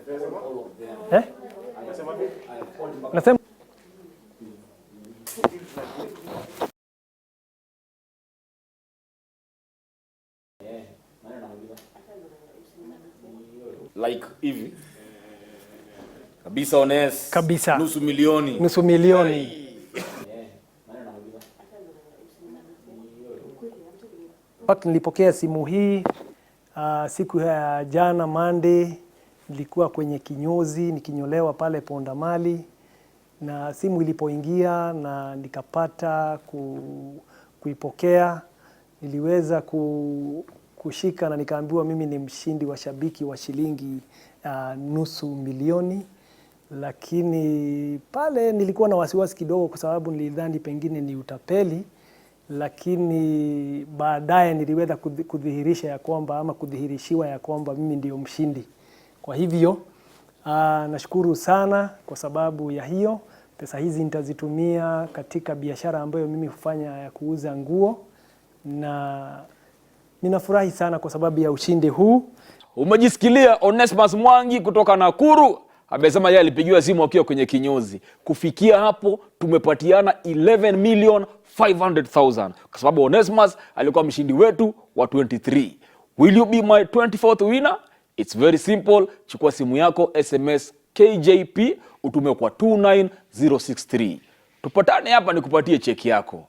Eh? Nasema Like hivi kabisa, Ones. Kabisa. Nusu milioni. Nusu milioni. In fact, nilipokea simu hii siku ya jana Monday, nilikuwa kwenye kinyozi nikinyolewa pale Pondamali, na simu ilipoingia na nikapata kuipokea, niliweza kushika na nikaambiwa mimi ni mshindi wa shabiki wa shilingi nusu milioni. Lakini pale nilikuwa na wasiwasi kidogo, kwa sababu nilidhani pengine ni utapeli, lakini baadaye niliweza kudhihirisha ya kwamba ama kudhihirishiwa ya kwamba mimi ndio mshindi. Kwa hivyo nashukuru sana kwa sababu ya hiyo. Pesa hizi nitazitumia katika biashara ambayo mimi hufanya ya kuuza nguo, na ninafurahi sana kwa sababu ya ushindi huu. Umejisikilia Onesmus Mwangi kutoka Nakuru amesema yeye alipigiwa simu akiwa kwenye kinyozi. Kufikia hapo tumepatiana 11 million 500,000 kwa sababu Onesmus alikuwa mshindi wetu wa 23. Will you be my 24th winner? It's very simple. Chukua simu yako, SMS KJP utume kwa 29063. Tupatane hapa nikupatie cheki yako.